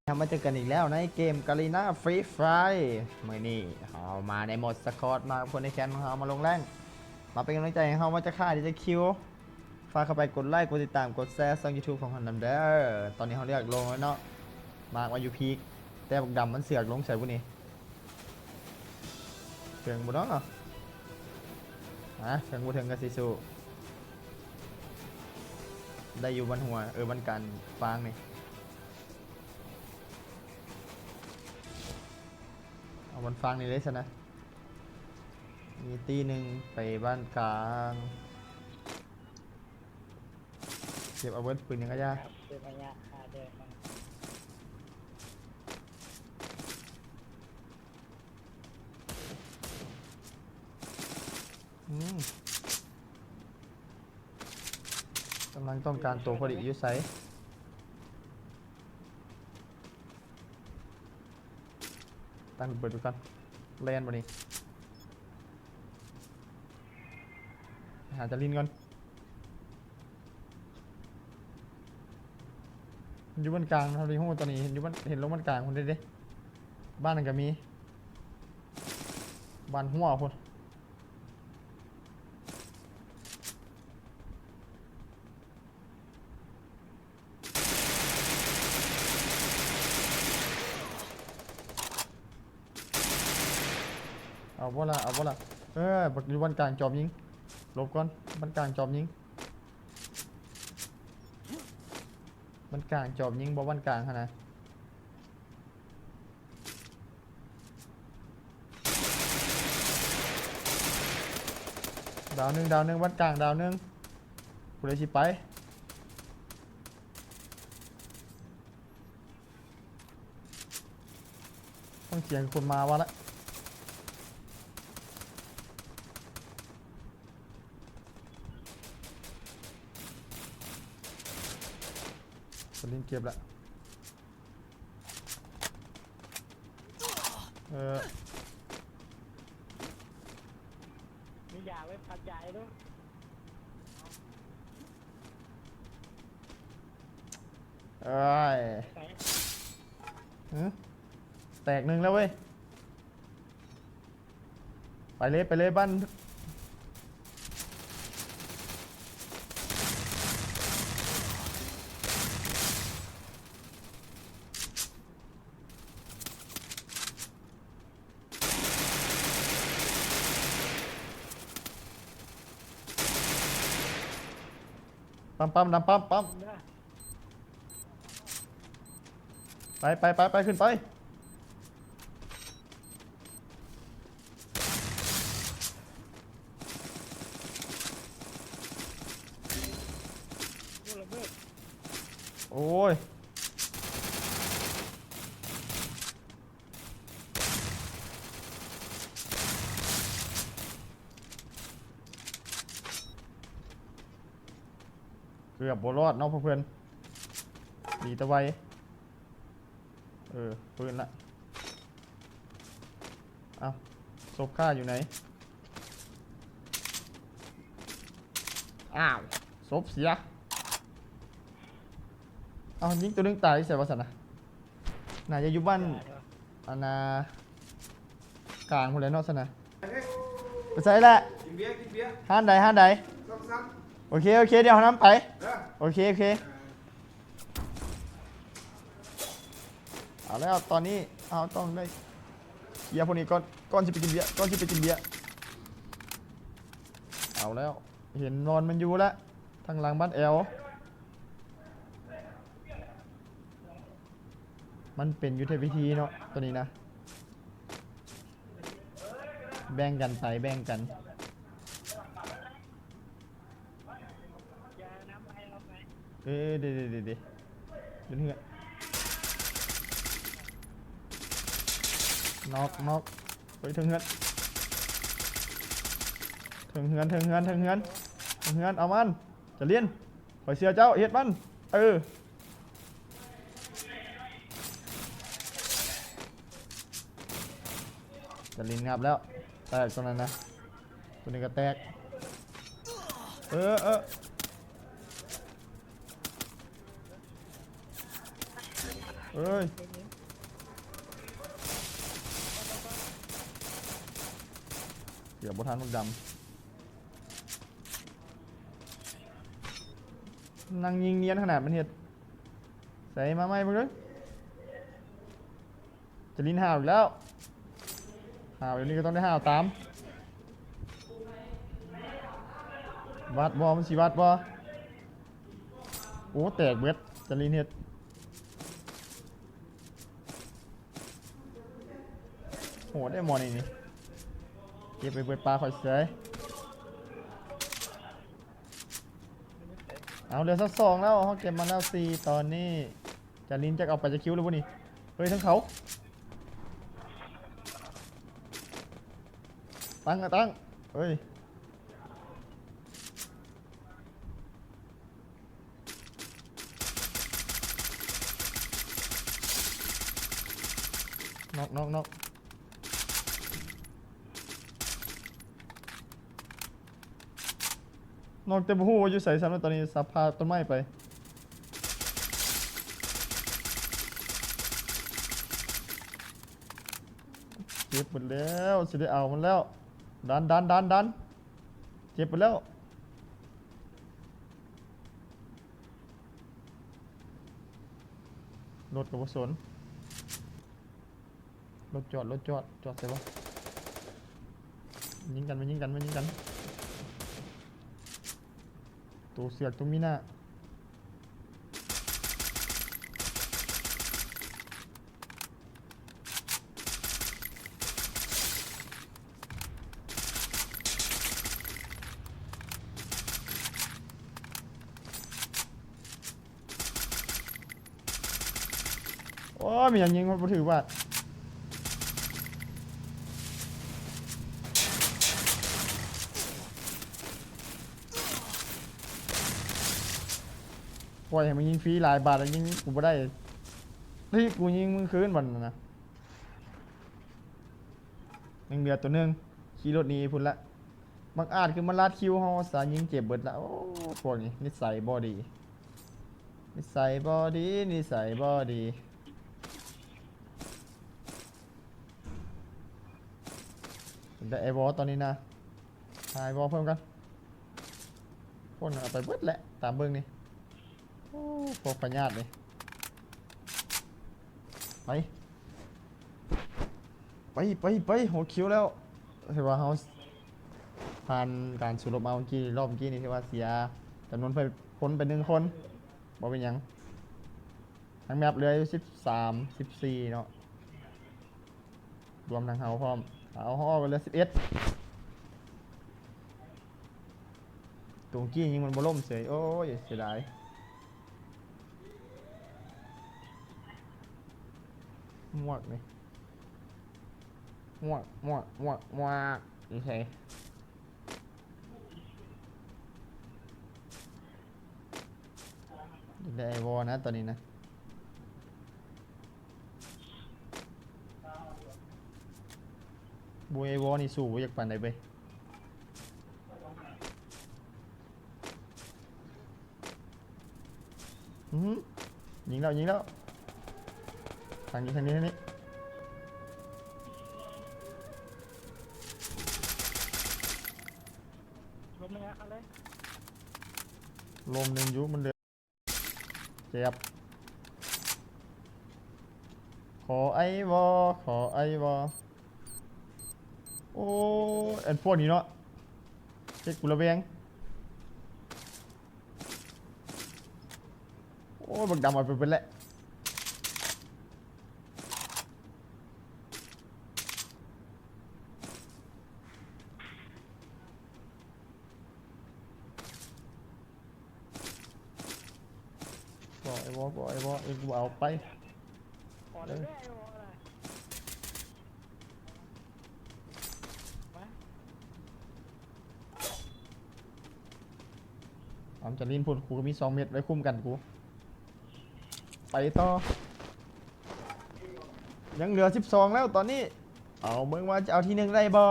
ເຮົາມາເຈີກັນອີກແລ້ວໃນເກມ Garena Free Fire ມື້ນີ້ເຮົາມາໃນໂໝດ Squad ມາກັບຄົນໃນແຄນຂອງເຮົາ ມາລົງແລງ ມາເປັນກຳລັງໃຈໃຫ້ເຮົາ ວ່າຈະຂ້າ ທີ່ຈະຄິວ ຝາກເຂົ້າໄປກົດໄລ ກົດຕິດຕາມ ກົດແຊ ຊ່ອງ YouTube ຂອງເຮົານຳເດີ. ຕອນນີ້ເຮົາເລືອກລົງແລ້ວເນາະ ມາກວ່າຢູ່ພີກ ແຕ່ບັກດຳມັນເສືອກລົງໃສ່ຜູ້ນີ້ ເຖິງບໍ່ເນາະ? ຮະ ເຖິງບໍ່ເຖິງກໍຊິສູ້ ໄດ້ຢູ່ບ້ານຫົວ ເອີ ບ້ານກາງຟາງນີ້ ເອົາບ້ານຟາງນີ້ເລີຍຊັ້ນນະ. ມີຕີໜຶ່ງໄປບ້ານກາງ ເກັບເອົາເບິດ ປືນຫຍັງກະຢ່າ ເກັບໄວ້ຍາ ຫາແດກມັນ ອືມ ກຳລັງຕ້ອງການໂຕພໍດີ. ຢູ່ໃສ? ຕັ້ງເປີດໄວ້ກ່ອນ. ແລ່ນບໍ່ນີ້? ໄປຫາຈາລິນກ່ອນ. ມັນຢູ່ບ້ານກາງ ເທົ່າທີ່ຮູ້ຕອນນີ້ ເຫັນຢູ່ບ້ານ ເຫັນລົງບ້ານກາງພຸ້ນເດ້. ບ້ານນັ້ນກໍມີ ບ້ານຫົວພຸ້ນ. ເອົາບໍ່ລະ ເອົາບໍ່ລະ? ເອີ ບັກຢູ່ບ້ານກາງຈອມຍິງ. ຫຼົບກ່ອນ ບ້ານກາງຈອມຍິງ ບ້ານກາງຈອມຍິງ ບໍ່ບ້ານກາງຫັ້ນນະ. ດາວໜຶ່ງ ດາວໜຶ່ງ ບ້ານກາງດາວໜຶ່ງ. ຜູ້ໃດຊິໄປ? ຟັງສຽງຄົນມາວ່າລະ. ສະລິງເກັບລະ. ເອີ ມີຢາໄວ້ພັດຢາໃຫ້ດູ. ເອີຍ ຫຶ ແຕກໜຶ່ງແລ້ວເວີຍ. ໄປເລີຍ ໄປເລີຍບ້ານ. ປ້ຳ ປ້ຳ ດຳ ປ້ຳ ປ້ຳ. ໄປ ໄປ ໄປ ໄປ ຂຶ້ນໄປ. ໂອ້ຍ ລະເບີດ. ໂອ້ຍ ເກືອບບໍ່ລອດເນາະພວກເພິ່ນ ດີແຕ່ໄວ. ເອີ ປືນລະ. ເອົ້າ ສົບຂ້າຢູ່ໃນ? ອ້າວ ສົບເສຍ. ເອົ້າ ຍິງຕົວໜຶ່ງຕາຍຢູ່ໃສວະຊັ້ນນະ? ໜ້າຈະຢູ່ບ້ານ ອັນນ່າ ກາງພຸ້ນແຫຼະເນາະຊັ້ນນະ. ໄປໃສລະ? ກິນເບຍ ກິນເບຍ. ຮ້ານໃດ ຮ້ານໃດ? ສອງສາມ. ໂອເຄ ໂອເຄ ດຽວເຮົານຳໄປ. ເອີ ໂອເຄ ໂອເຄ. ເອົາແລ້ວ ຕອນນີ້ເຮົາຕ້ອງໄດ້ເຄຍພວກນີ້ກ່ອນ ກ່ອນຊິໄປກິນເບຍ ກ່ອນຊິໄປກິນເບຍ. ເອົາແລ້ວ ເຫັນນອນມັນຢູ່ລະ ທາງຫຼັງບ້ານແອວ. ມັນເປັນຍຸດທະວິທີເນາະ ໂຕນີ້ນະ. ແບ່ງກັນໄປ ແບ່ງກັນ. ເອີ ເດ ເດ ເດ ເດ ເປັນເຮືອນ. ນອກ ນອກ. ໄປເທິງເຮືອນ ເທິງເຮືອນ ເທິງເຮືອນ ເທິງເຮືອນ ເທິງເຮືອນ. ເອົາມັນ ຈະລຽນ. ຂ້ອຍເຊື່ອເຈົ້າ ເຮັດມັນ. ເອີ ຈະລິນງັບແລ້ວ. ແຕກຕົວນັ້ນນະ ຕົວນີ້ກໍແຕກ. ເອີ ເອີ. ເອີຍ ເກືອບບໍ່ທັນບັກດຳ ນັ່ງຍິງນຽນຂະໜາດມັນເຮັດ ໃສ່ມາໃໝ່ເບິ່ງເດີ້. ຈາລິນຫ້າວອີກແລ້ວ ຫ້າວແບບນີ້ກໍຕ້ອງໄດ້ຫ້າວຕາມ ວັດບໍ່? ມັນຊິວັດບໍ່? ໂອ້ ແຕກເບິດ ຈາລິນເຮັດ ໂຫດເດ້ໝໍນີ້ນີ້ ເກັບໄປເບິດປາຂ້ອຍເສຍ. ເອົາ ເຫຼືອຊາວສອງແລ້ວ ເຮົາເກັບມາແລ້ວສີ່ ຕອນນີ້ຈາລິນຈັກເອົາໄປຈັກຄິວແລ້ວບໍ່ນີ້? ເຮີ້ຍ ທັງເຂົາ ຕັ້ງ ຕັ້ງ ເຮີ້ຍ. ນອກ ນອກ ນອກ ນອກ ແຕ່ບໍ່ຮູ້ວ່າຢູ່ໃສຊ້ຳ ແລ້ວຕອນນີ້ສັບພາຕົ້ນໄມ້ໄປ ເຈັບເບິດແລ້ວ ຊິໄດ້ເອົາມັນແລ້ວ ດັນ ດັນ ດັນ ດັນ ເຈັບເບິດແລ້ວ. ລົດກໍບໍ່ສົນ ລົດຈອດ ລົດຈອດ ຈອດໃສວະ? ຍິງກັນ ມາຍິງກັນ ມາຍິງກັນ ໂຕເສືອກ ໂຕມີໜ້າ. ໂອ້ຍ ມີຫຍັງຍິງມັນບໍ່ຖືກບາດ ປ່ອຍໃຫ້ມັນຍິງຟຣີຫຼາຍບາດ ແລ້ວຍິງກູບໍ່ໄດ້ ເຮີ້ຍ ກູຍິງມຶງຄືນບັດນັ້ນນະ. ຍັງເຫຼືອໂຕໜຶ່ງ ຂີ່ລົດໜີພຸ້ນລະ ບັກອາດຄືມາລາດຄິວເຮົາຊະ ຍິງເຈັບເບິດລະ. ໂອ້ ພວກນີ້ນິໄສບໍ່ດີ ນິໄສບໍ່ດີ ນິໄສບໍ່ດີ. ໄດ້ໄອວໍຕອນນີ້ນະ ຫາໄອວໍເພີ່ມກັນ ຄົນເອົາໄປເບິດແຫຼະ ຕາມເບິ່ງນີ້. ໂອ້ ພວກພະຍາດນີ້ ໄປ ໄປ ໄປ ໄປ ຫົກຄິວແລ້ວ. ຖືວ່າເຮົາຜ່ານການສູ້ລົບມາເມື່ອກີ້ ຮອບເມື່ອກີ້ນີ້ ຖືວ່າເສຍຈຳນວນຄົນໄປໜຶ່ງຄົນ ບໍ່ເປັນຫຍັງ. ທັງແມັບເຫຼືອຢູ່ສິບສາມ ສິບສີ່ເນາະ ລວມທັງເຮົາພ້ອມ ເອົາ ເຮົາອອກໄປເຫຼືອສິບເອັດ. ຕົວກີ້ຍິງມັນບໍ່ລົ້ມເສຍ ໂອ້ຍ ເສຍດາຍ. ໝວກນີ້ ໝວກ ໝວກ ໝວກ ໝວກ ຢູ່ໃສ? ໄດ້ໄອວໍນະຕອນນີ້ນະ ບໍ່ໄອວໍນີ້ສູ້ບໍ່ຢາກປານໃດເວີຍ. ອື ຍິງແລ້ວ ຍິງແລ້ວ ທາງນີ້ ທາງນີ້ ທາງນີ້. ລົມໜຶ່ງຢູ່ ມັນເຫຼືອ ເຈັບ ຂໍໄອວໍ ຂໍໄອວໍ. ໂອ້ຍ ອັນພວກນີ້ເນາະ ເຮັດກູລະແວງ. ໂອ້ຍ ບັກດຳເອົາໄປເບິດແຫຼະ. ບໍ່ໄອວໍ ບໍ່ໄອວໍ ເອີ ກູເອົາໄປ. ເອີ ອາມຈະຫຼິ້ນພຸ້ນ ກູກໍມີສອງເມັດໄວ້ຄຸ້ມກັນ ກູໄປຕໍ່. ຍັງເຫຼືອສິບສອງແລ້ວຕອນນີ້ ເອົາເບິ່ງວ່າຈະເອົາທີໜຶ່ງໄດ້ບໍ່?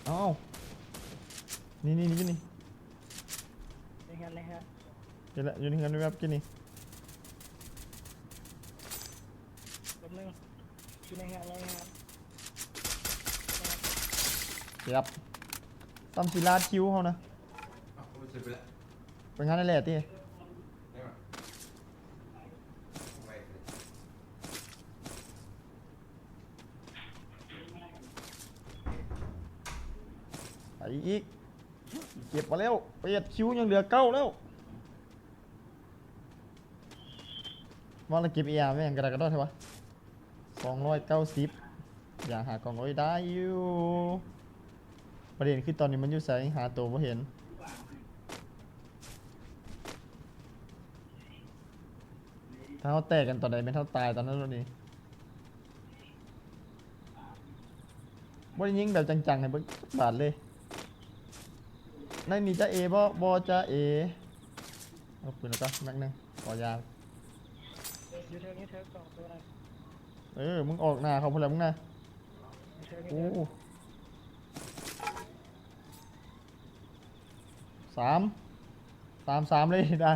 ເອົາ ນີ້ໆ ຢູ່ນີ້ ໃນເຮືອນ ໃນເຮືອນ ເຫັນແລ້ວ ຢູ່ໃນເຮືອນແວບໆ ກີ້ນີ້. ຢູ່ໃນເຮືອນ ໃນເຮືອນ ເກັບ ຊ້ຳຊິລາດຄິວເຮົານະ. ເອົາ ເອົາໄປເສຍໄປແລ້ວ ໄປງານນັ້ນແຫຼະຕິ. ໄປອີກ ເກັບມາແລ້ວ ແປດຄິວ ຍັງເຫຼືອເກົ້າແລ້ວ. ວ່າລະເກັບເອອາແມ່ງກະດາກກະດອດແທ້ວະ. ສອງຮ້ອຍເກົ້າສິບ ຢາກຫາກ່ອງ ໂອ້ຍ ໄດ້ຢູ່. ປະເດັນຄືຕອນນີ້ມັນຢູ່ໃສ? ຫາໂຕບໍ່ເຫັນ. ຖ້າເຮົາແຕກກັນຕອນໃດ ແມ່ນເຮົາຕາຍຕອນນັ້ນໂລດນີ້. ບໍ່ໄດ້ຍິງແບບຈັງໆໃຫ້ເບິ່ງຈັກບາດເລີຍ. ໃນນີ້ຈະເອບໍ່? ບໍ່ຈະເອ. ເອົາປືນແລ້ວກໍແມັກໜຶ່ງ ຂໍຢາ. ຢູ່ເທິງ ຢູ່ເທິງສອງຕົວນັ້ນ. ເອີ ມຶງອອກໜ້າເຂົາພຸ້ນແຫຼະມຶງນະ. ຢູ່ເທິງ ຢູ່ ໂອ້ ເທິງ. ສາມ ຕາມສາມເລີຍໄດ້. ອ່າ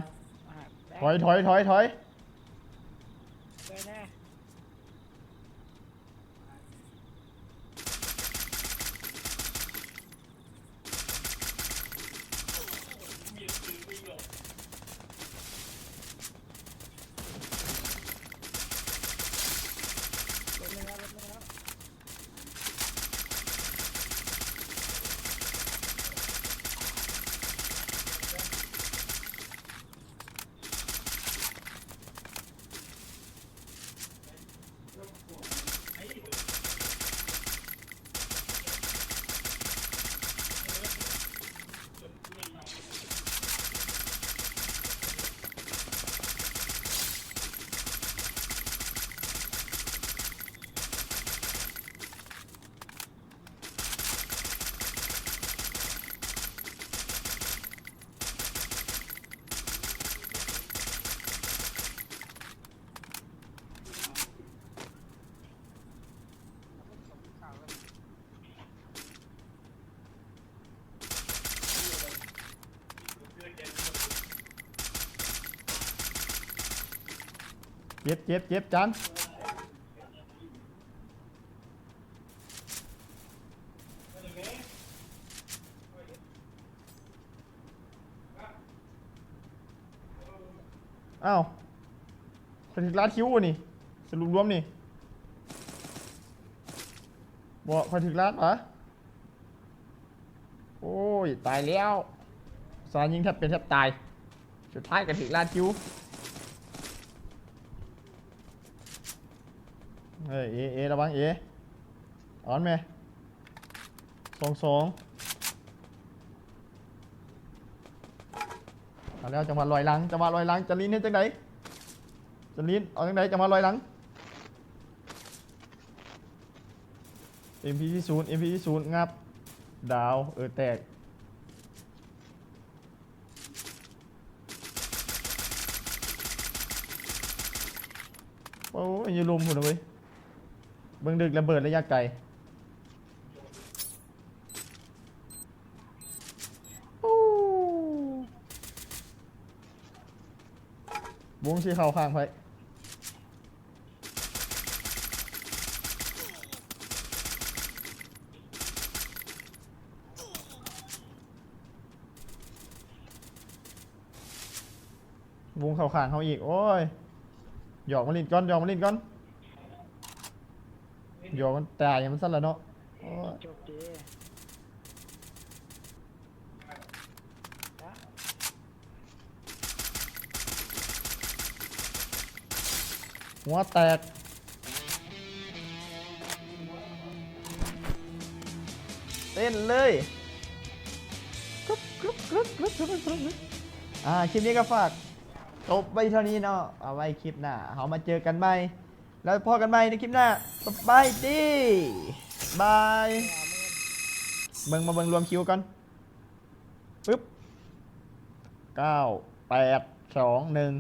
ຖອຍ ຖອຍ ຖອຍ ຖອຍ ໄປແນ່. ເຈັບ ເຈັບ ເຈັບ ຈານ. ອ້າວ ຂ້ອຍຖືກລາດຄິວນີ້ ສະຫຼຸບລວມນີ້. ບໍ່ ຂ້ອຍຖືກລາດຫວາ? ໂອ້ຍ ຕາຍແລ້ວ ອຸດສ່າຍິງແທບເປັນແທບຕາຍ ສຸດທ້າຍກໍຖືກລາດຄິວ. ເອີ ເອ ເອ ລະວັງເອ ອອນແມ. ສອງສອງ ມາແລ້ວ ຈັງຫວະລອຍຫຼັງ ຈັງຫວະລອຍຫຼັງ ຈາລິນເຮັດຈັ່ງໃດ? ຈາລິນເອົາຈັ່ງໃດ? ຈັງຫວະລອຍຫຼັງ ເອັມພີສີ່ສູນ ເອັມພີສີ່ສູນ ງັບ ດາວ ເອີ ແຕກ. ໂອ້ຍ ຢູ່ລຸ່ມພຸ້ນນະເວີຍ ເບິ່ງດຶກລະເບີດໄລຍະໄກ. ໂອ້ ວົງຊິເຂົ້າຂ້າງໃຜ? ວົງເຂົ້າຂ້າງເຮົາອີກ ໂອ້ຍ ຢອກມາຫຼິ້ນກ່ອນ ຢອກມາຫຼິ້ນກ່ອນ ຢອກມັນຕາຍມັນຊັ້ນລະເນາະ ໂອ້ຍ ຈົບເດ. ຫົວແຕກ ເຕັ້ນເລີຍ ກຣຶບ ກຣຶບ ກຣຶບ ກຣຶບ ກຣຶບ ກຣຶບ ອ່າ ຄລິບນີ້ກໍຝາກຈົບໄວ້ເທົ່ານີ້ເນາະ ເອົາໄວ້ຄລິບໜ້າເຮົາມາເຈີກັນໃໝ່ ແລ້ວພໍ້ກັນໃໝ່ໃນຄລິບໜ້າ ສະບາຍດີ ບາຍ ເບິ່ງ ມາເບິ່ງລວມຄິວກ່ອນ ປຶບ ເກົ້າ ແປດ ສອງ ໜຶ່ງ